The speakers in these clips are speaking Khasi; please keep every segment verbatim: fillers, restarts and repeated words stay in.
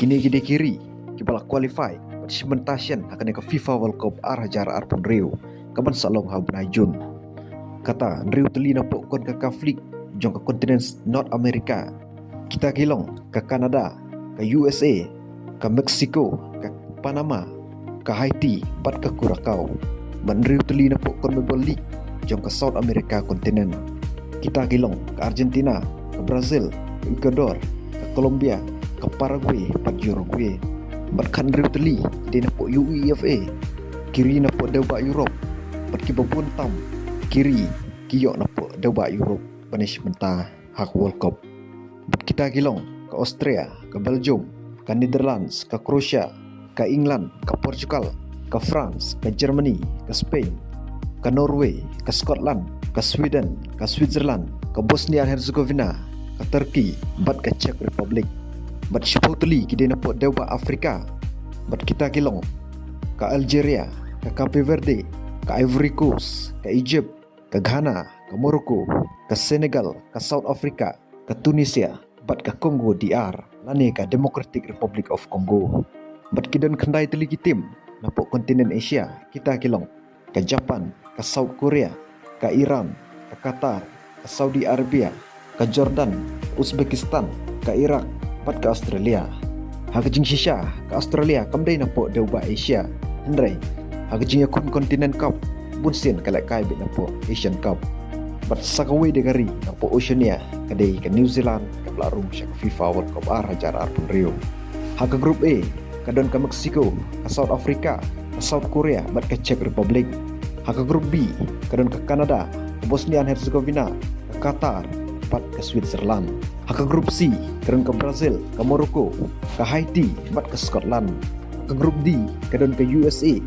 Kine ki dei ki ri kiba la qualify bad shim bynta shen ha kane ka FIFA World Cup ar hajar arphew hynriew kaban sa long ha u bnai Jun. Kata hynriew tylli napoh kon ka Kaf League jong ka continent North America. Kita ki long ka Canada, ka U S A, ka Mexico, ka Panama, ka Haiti bad ka Curacao. Bad hynriew tylli napoh CONMEBOL League jong ka South America continent. Kita ki long ka Argentina, ka Brazil, ka Ecuador, ka Colombia, ka Paraguay bad Uruguay. Bad khathynriew tylli ki dei napoh UEFA, ki ri napoh dewbah Europe. Bad kiba bun tam ki ri ki ïoh napoh dewbah Europe ban ïashim bynta ha ka World Cup. Bad kita ki long ka Austria, ka Belgium, ka Netherlands, ka Croatia, ka England, ka Portugal, ka France, ka Germany, ka Spain, ka Norway, ka Scotland, ka Sweden, ka Switzerland, ka Bosnia and Herzegovina, ka Turkey bad ka Czech Republic. Bad shiphew tylli ki dei napoh dewbah Afrika. Bad kita ki long ka Algeria, ka Cape Verde, ka Ivory Coast, ka Egypt, ka Ghana, ka Morocco, ka Senegal, ka South Africa, ka Tunisia bad ka Congo D R lane ka Democratic Republic of Congo. Bad ki don khyndai tylli ki team napoh continent Asia, kita ki long ka Japan, ka South Korea, ka Iran, ka Qatar, ka Saudi Arabia, ka Jordan, Uzbekistan, ka Iraq bad ka Australia. Ha ka jingshisha ka Australia kam dei napoh dewbah Asia, hynrei ha ka jingïakhun Continent Cup bunsien ka lehkai beit napoh Asian Cup. Bad sa kawei de ka ri napoh Oceania ka dei ka New Zealand kaba la rung sha ka FIFA World Cup ar hajar arphew hynriew. Ha ka Group A ka don ka Mexico, ka South Africa, ka South Korea bad ka Czech Republic. Ha ka Group B ka don ka Canada, ka Bosnia and Herzegovina, ka Qatar bad ka Switzerland. Ha ka Group C ka don ka Brazil, ka Morocco, ka Haiti bad ka Scotland. Ha ka Group D ka don ka U S A,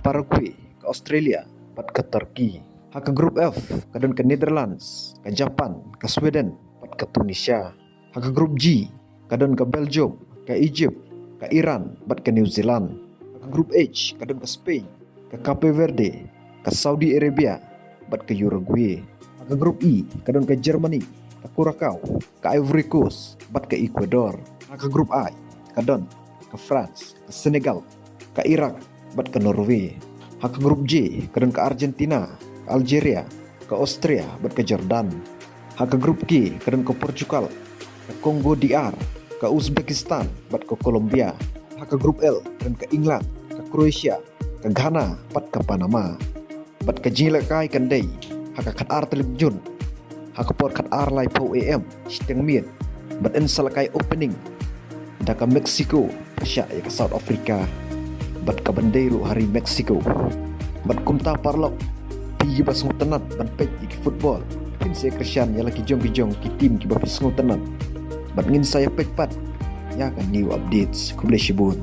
Paraguay, ka Australia bad ka Turkey. Ha ka Group F ka don ka Netherlands, ka Japan, ka Sweden bad ka Tunisia. Ha ka Group G ka don ka Belgium, ka Egypt, ka Iran bad ka New Zealand. Ha ka Group H ka don ka Spain, ka Cape Verde, ka Saudi Arabia bad ka Uruguay. Ha ka Group E ka don ka Germany, ka Curacao, ka Ivory Coast bad ka Ecuador. Ha ka Group I ka don ka France, ka Senegal, ka Iraq bad ka Norway. Ha ka Group J ka don ka Argentina, ka Algeria, ka Austria bad ka Jordan. Ha ka Group K ka don ka Portugal, ka Congo D R, ka Uzbekistan bad ka Colombia. Ha ka Group L ka don ka England, ka Croatia, ka Ghana bad ka Panama. Bad ka jinglehkai kan dei ha ka khatar tarik Jun, ha ka por khatar laiphew A M shiteng miet. Bad yn sa lehkai opening da ka Mexico pyrshah ïa ka South Africa. Bad kaban dei ruh ha ri Mexico. Bad kumta paralok, phi kiba sngewtynnat ban peit ïa ki football, phin sa kyrshan ïa la ki jong ki jong ki team kiba phi sngewtynnat. Bad ngin sa ïa peit pat ïa ka new updates. Khublei shibun.